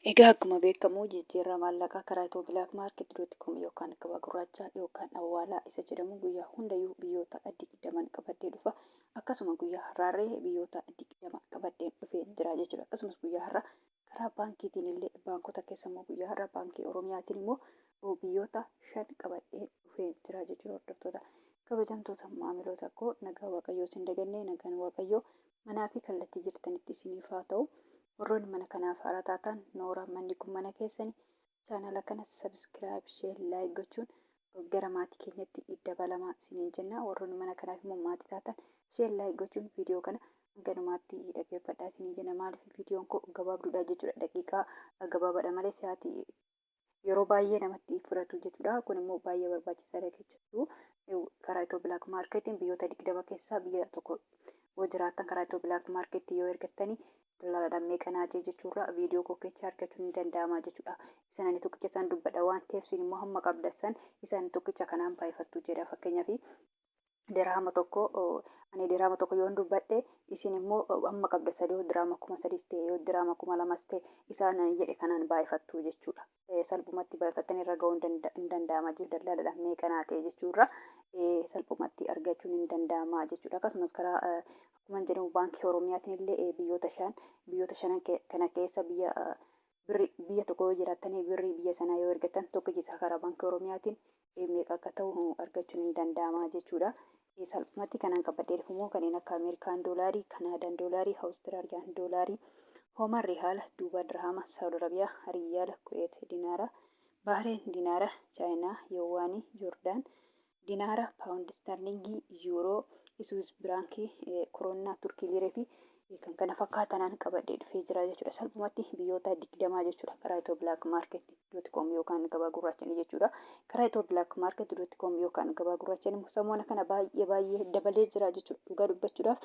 Egaa akkuma beekamu jijjiirraa maallaqaa karaa Itiyoo Black Market dot com yookaan gabaa gurraacha yookaan awwaalaa isa jedhamu guyyaa hundayyuu biyyoota 20 qabadhee dhufa. Akkasuma guyyaa har'aarree biyyoota 20 qabadhee dhufee jira jechuudha. Akkasumas guyyaa har'aa karaa baankiitiin illee baankota keessa immoo guyyaa har'aa baankii Oromiyaatiin immoo biyyoota 5 qabadhee dhufee jira jechuudha. Hordoftoota kabajamtoota maamiloota koo, nagaa Waaqayyoo isin dagannee, nagaan Waaqayyoo manaa fi kallattii jirtanitti isiniif haa ta'u. Warroonni mana kanaaf haaraa taatan, noora, manni kun mana keessani. Chaanala kana subscribe, share, like gochuun gara maatii keenyatti dabalamaa isiniin jenna. Warroonni mana kanaaf immoo maatii taatan, share, like gochuun viidiyoo kana ganumaatti dhaggeeffadhaa isiniin jenna. Maaliif viidiyoon koo gabaabduudha jechuudha. Daqiiqaa gabaabaadha malee sa'aatii yeroo baay'ee namatti fudhatu jechuudha. Kun immoo baay'ee barbaachisaadha jechuudha. Karaa Itiyoo Black Marketiin biyyoota 20 keessaa biyya tokko yoo jiraattan, karaa Itiyoo Black Market yoo ergattanii doolaaraadhaan meeqa naa jee jechuurra viidiyoo koo keessa argachuun ni danda'ama jechuudha. Isan ani tokkicha isaan dubbadha waan ta'eef, isin immoo hamma qabda san isaan tokkicha kanaan baay'ifattu jedha. Fakkeenyaaf diraama tokko, ani diraama tokko yoon dubbadhe, isin immoo hamma qabda sadii, yoo diraama 3000s ta'e, yoo diraama 2000s ta'e, isaan ani jedhe kanaan baay'ifattu jechuudha. Salphumatti baay'ifattanii irra ga'uun hin danda'ama jechuudha. Dallaalaadhaan meeqa naa ta'e jechuurra salphumatti argachuun hin danda'ama jechuudha. Akkasumas karaa akkuma jedhamu baankii Oromiyaatiin illee biyyoota shan, biyyoota shanan kana keessa biyya birri biyya tokko yoo jiraattanii, birrii biyya sanaa yoo ergattan, tokkichi isaa karaa baankii Oromiyaatiin meeqa akka ta'u argachuun hin danda'ama jechuudha. Salphumatti kanaan qabadhee dhufu immoo kanneen akka Ameerikaan doolaarii, Kanaadaan doolaarii, Awustiraaliyaan doolaarii, Hoomaan rihaala, Duubaa dirhaama, Saawud Arabiyaa riyaala, Kuweet dinaara, Bahreen dinaara, Chaayinaa yowaanii, Joordaan dinaara, paawundi isterlingii, yuuroo, Iswiis biraankii, koroonnaa Turkii liiree fi kan kana fakkaatanaan qabadhee dhufee jira jechuudha. Salphumatti biyyoota 20 jechuudha karaa Itiyoo Black Market dot com yookaan gabaa gurraachanii jechuudha. Karaa Itiyoo Black Market dot com yookaan gabaa gurraachanii samoona kana baay'ee baay'ee dabalee jira jechuudha. Dhugaa dubbachuudhaaf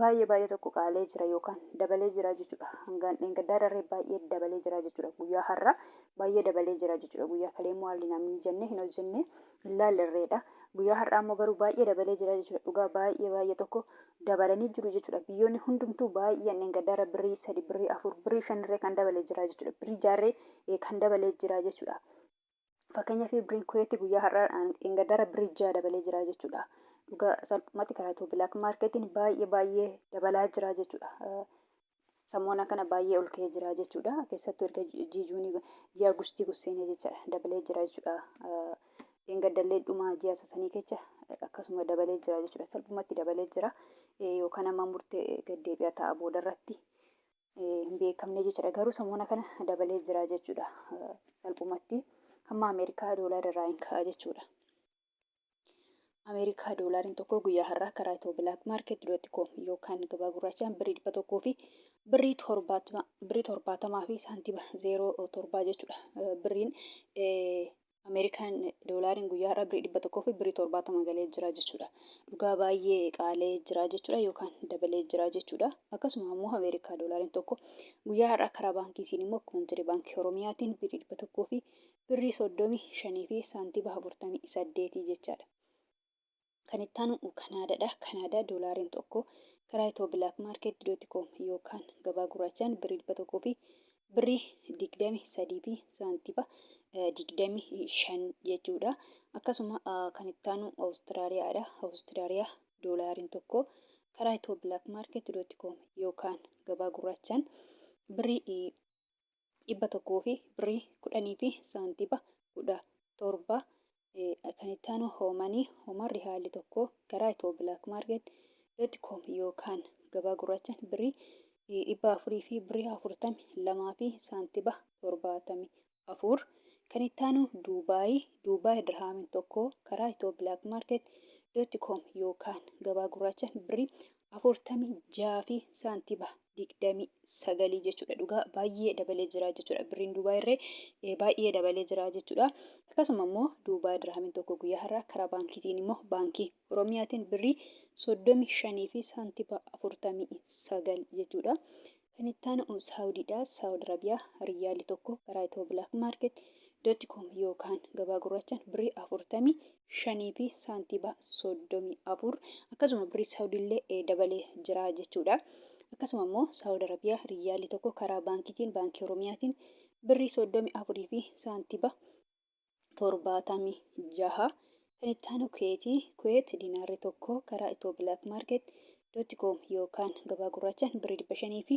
baay'ee baay'ee tokko qaalee jira yookaan dabalee jira jechuudha. Hangaan dheengaddaa darree baay'ee dabalee jira jechuudha. Guyyaa har'aa baay'ee dabalee jira jechuudha. Guyyaa kalee immoo haalli namni jenne hin hojjenne hin laallerreedha. Guyyaa har'aa immoo garuu baay'ee dabalee jira jechuudha. Dhugaa baay'ee baay'ee tokko dabalanii jiru jechuudha. Biyyoonni hundumtuu baay'een dheengaddaarra birrii 3, birrii 4, birrii 5 irree kan dabalee jira jechuudha. Birrii 6rree kan dabalee jira jechuudha. Fakkeenyaaf birriin Kuweetii guyyaa har'aa dheengaddaarra birrii 6 dabalee jira jechuudha. Dhugaa salphumatti karaa Itiyoo Black Marketiin baay'ee baay'ee dabalaa jira jechuudha. Samoona kana baay'ee ol ka'ee jira jechuudha. Keessattuu erga ji'i Juunii, ji'a Agustii kun seenee jechaadha. Dabalee jira jechuudha. Dheengaddallee dhuma ji'a sasanii keessa akkasuma dabalee jira jechuudha. Salphumatti dabalee jira. Yookaan amma murtee gaddeebi'a ta'a boodarratti hin beekamne jechuudha. Garuu samoona kana dabalee jira jechuudha. Salphumatti hamma Ameerikaa doolaara irraa hin ka'a jechuudha. Ameerikaa doolaariin tokko guyyaa har'aa karaa Itiyoo Black Market dot com yookaan gabaa gurraachaan birrii 100 fi birrii 70 fi saantima 07 jechuudha. Birriin Ameerikaan doolaariin guyyaa har'aa birrii 100 fi birrii 70 galee jira jechuudha. Dhugaa baay'ee qaalee jira jechuudha yookaan dabalee jira jechuudha. Akkasuma immoo Ameerikaa doolaariin tokko guyyaa har'aa karaa baankiitiin immoo akkuma jedhe baankii Oromiyaatiin birrii 100 fi birrii 35 fi saantiba 48 jechaadha. Kan itti aanu Kanaadaadha. Kanaadaa doolaariin tokko karaa Itiyoo Black Market dot com yookaan gabaa gurraachaan birrii 100 fi birrii 23 fi saantiba 25 jechuudha. Akkasuma kan itti aanu Awustiraaliyaadha. Awustiraaliyaa doolaariin tokko karaa Itiyoo Black Market dot com yookaan gabaa gurraachaan birrii 100 fi birrii 10 fi saantiba 17. Kan itti aanu Hoomanii, Hooman rihaalli tokko karaa Itiyoo Black Market dot com yookaan gabaa gurraachaan birrii 400 fi birrii 42 fi saantiba 74. Kan itti aanu Duubaay, Duubaay dirhaamiin tokko karaa Itiyoo Black Market dot com yookaan gabaa gurraachaan birrii 46 fi saantiba 29 jechuudha. Dhugaa baay'ee dabalee jira jechuudha. Birriin Duubaay irree baay'ee dabalee jira jechuudha. Akkasuma immoo Duubaay dirhaamiin tokko guyyaa har'aa karaa baankiitiin immoo baankii Oromiyaatiin birrii 35 fi saantiba 49 jechuudha. Kan itti aanu Saawudiidha. Saawud Arabiyaa riyyaalli tokko karaa Itiyoo Black Market dot com yookaan gabaa gurraachaan birrii 45 fi saantiba 34. Akkasuma birrii Saawudiillee dabalee jira jechuudha. Akkasuma immoo Saawud Arabiyaa riyyaalli tokko karaa baankiitiin baankii Oromiyaatiin birrii 34 fi saantiba 76. Kan itti aanu Kuweetii. Kuweet dinaarri tokko karaa Itiyoo Black Market dot com yookaan gabaa gurraachaan birrii 500 fi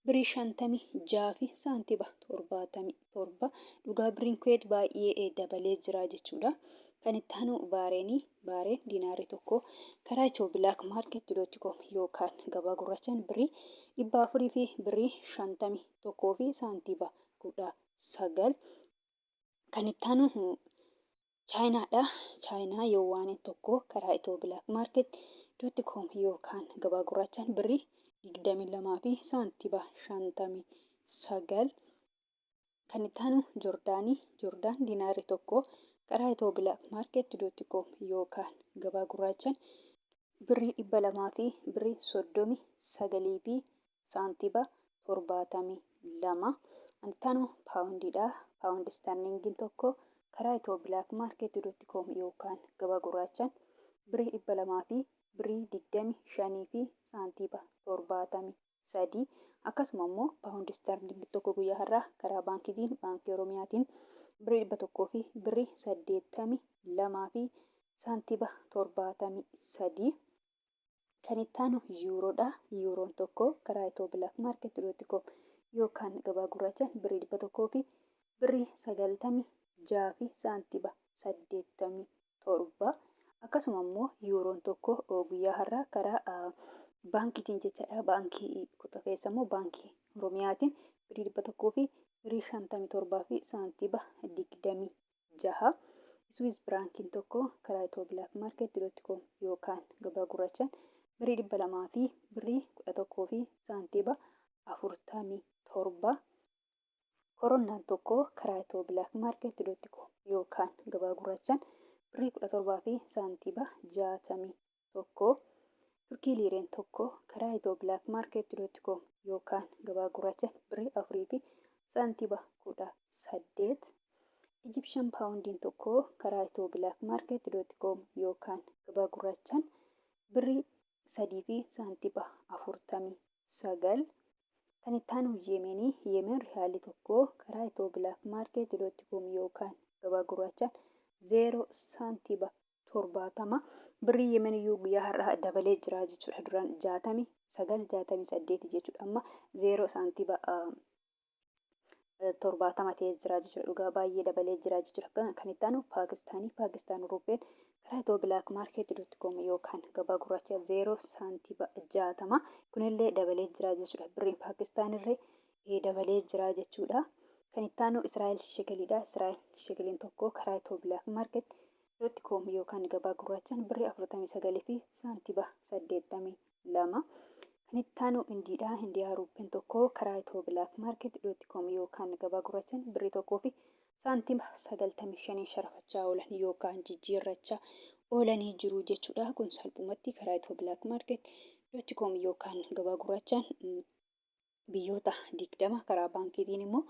birrii 56 fi saantiba 77. Dhugaa birriin Kuweet baay'ee dabalee jira jechuudha. Kan itti aanu Baareenii. Baareen dinaarri tokko karaa Itiyoo Black Market dot com yookaan gabaa gurraachaan birrii 400 fi birrii 51 fi saantiba 19. Kan itti aanu Chaayinaadha. Chaayinaa Yoowaaniin tokko karaa Itiyoo Black Market dot com yookaan gabaa gurraachaan birrii 22 fi saantiba 59. Kan itti aanu Jordaanii. Jordaan dinaarri tokko karaa Itiyoo Black Market dot com yookaan gabaa gurraachaan birrii 200 fi birrii 39 fi saantiba 72. Kan itti aanu paawundiidha. Paawundi isterliingiin tokko karaa Itiyoo Black Market dot com yookaan gabaa gurraachaan birrii 200 fi birrii 25 fi saantiba 73. Akkasuma immoo paawundi isterliingii tokko guyyaa har'aa karaa baankiitiin, baankii Oromiyaatiin birrii 100 fi birrii 82 fi saantiba 73. Kan itti aanu yuuroodha. Yuuroon tokko karaa Itiyoo Black Market dot com yookaan gabaa gurraachaan birrii 100 fi birrii 96 fi saantiba 87. Akkasuma immoo yuuroon tokko guyyaa har'aa karaa baankiitiin jechaadha. Baankii kutaa keessa immoo baankii Oromiyaatiin birrii 100 fi birrii 57 fi saantiba 26. Swiss Biraankiin tokko karaa Itiyoo Black Market dot com yookaan gabaa gurraachaan birrii 200 fi birrii 11 fi saantiba 47. Koronnaan tokko karaa Itiyoo Black Market dot com yookaan gabaa gurraachaan birrii 17 fi saantiba 61. Turkii liireen tokko karaa Itiyoo Black Market dot com yookaan gabaa gurraachaan birrii 4 fi saantiba 18. Egyptian paawundiin tokko karaa Itiyoo Black Market dot com yookaan gabaa gurraachaan birrii 3 fi saantiba 49. Kan itti aanu Yemenii. Yemen riyaalli tokko karaa Itiyoo Black Market dot com yookaan gabaa gurraachaan 0 saantiba 70. Birrii Yemen iyyuu guyyaa har'aa dabalee jira jechuudha. Duraan 69 68 jechuudha. Amma 0 saantiba 70 ta'ee jira jechuudha. Dhugaa baay'ee dabalee jira jechuudha. Kan itti aanu Paakistaanii. Paakistaan ruupeen karaa Itiyoo Black Market dot com yookaan gabaa gurraacha 0 saantiba 60. Kunillee dabalee jira jechuudha. Birriin Paakistaan illee dabalee jira jechuudha. Kan itti aanu Israa'el shekeliidha. Israa'el shekeliin tokko karaa Itiyoo Black Market dot com yookaan gabaa gurraachaan birrii 49 fi saantiba 82. Kan itti aanu Indiidha. Indiyaa ruuppeen tokko karaa Itiyoo Black Market dot com yookaan gabaa gurraachaan birrii 1 fi saantima 95 sharafachaa oolan yookaan jijjiirrachaa oolanii jiru jechuudha. Kun salphumatti karaa Itiyoo Black Market dot com yookaan gabaa gurraachaan biyyoota 20, karaa baankiitiin immoo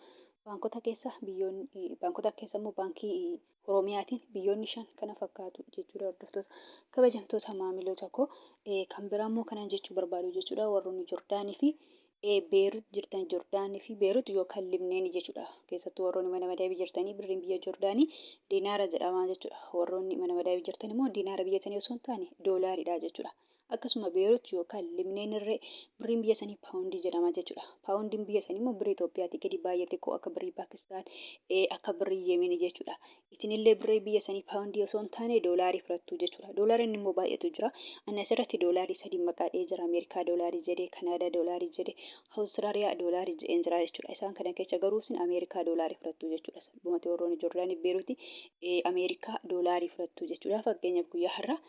baankota keessa biyyoonni, baankota keessa immoo baankii Oromiyaatiin biyyoonni 5 kana fakkaatu jechuudha. Hordoftoota kabajamtoota maamiloota koo, kan biraa immoo kanan jechuu barbaadu jechuudha, warroonni Jordaanii fi Beerut jirtan, Jordaanii fi Beerut yookaan Libneeni jechuudha. Keessattuu warroonni mana madaabii jirtanii, birriin biyya Jordaanii dinaara jedhama jechuudha. Warroonni mana madaabii jirtan immoo dinaara biyya sanii osoo hin taane doolaaridha jechuudha. Akkasuma Beerut yookaan Libneen irree birriin biyya sanii paawundii jedhama jechuudha. Paawundiin biyya sanii immoo birrii Itoophiyaatii gadi baay'ee xiqqoo, akka birrii Paakistaan, akka birrii Yemenii jechuudha. Isinillee birrii biyya sanii paawundii osoo hin taane doolaarii fudhattu jechuudha. Doolaariin immoo baay'eetu jira. Ani asirratti doolaarii sadii maqaa dhahee jira. Ameerikaa doolaarii jedhee, Kanaadaa doolaarii jedhee, Awustiraaliyaa doolaarii jedheen jira jechuudha. Isaan kana keessa garuu isin Ameerikaa doolaarii fudhattu jechuudha. Salphumatti warroonni Jordaanii fi Beeruuti Ameerikaa doolaarii fudhattu jechuudha. Fakkeenyaaf guyyaa har'aa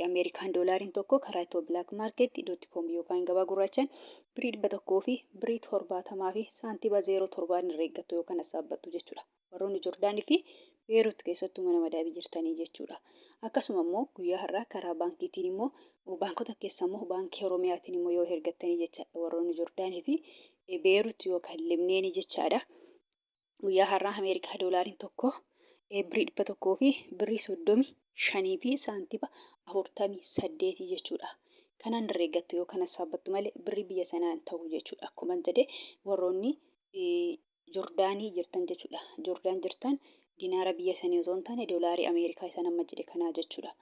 Ameerikaan doolaariin tokko karaa Itiyoo Black Market dot com yookaan gabaa gurraachaan birrii 100 fi birrii 70 fi saantiba 07 herreeggattu yookaan hassaabbattu jechuudha. Warroonni Jordaanii fi Beerut keessattuu mana madaabii jirtanii jechuudha. Akkasuma immoo guyyaa har'aa karaa baankiitiin immoo baankota keessa immoo baankii Oromiyaatiin immoo yoo hergattanii jechaadha. Warroonni Jordaanii fi Beerut yookaan Libneenii jechaadha. Guyyaa har'aa Ameerikaa doolaariin tokko birrii 100 fi birrii 35 fi saantiba 48 jechuudha. Kanaan herreeggattu yoo kana saabbattu malee birrii biyya sanaa hin ta'u jechuudha. Akkuma jedhe warroonni Jordaanii jirtan jechuudha. Jordaan jirtan dinaara biyya sanii osoo hin taane doolaarii Ameerikaa isa nama jedhe kanaa jechuudha.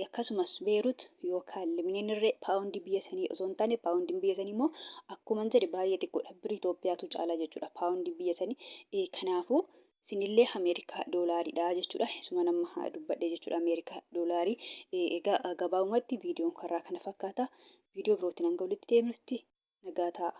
Akkasumas Beerut yookaan Libneen irree paawundii biyya sanii osoo hin taane paawundiin biyya sanii immoo akkuman jedhe baay'ee xiqqoodha. Birrii Itoophiyaatu caala jechuudha paawundiin biyya sanii. Kanaafuu isinillee Ameerikaa doolaariidha jechuudha. Isuma nama dubbadhe jechuudha Ameerikaa doolaarii. Egaa gabaabumatti viidiyoon karaa kana fakkaata. Viidiyoo birootiin hanga walitti deebinutti nagaa ta'a.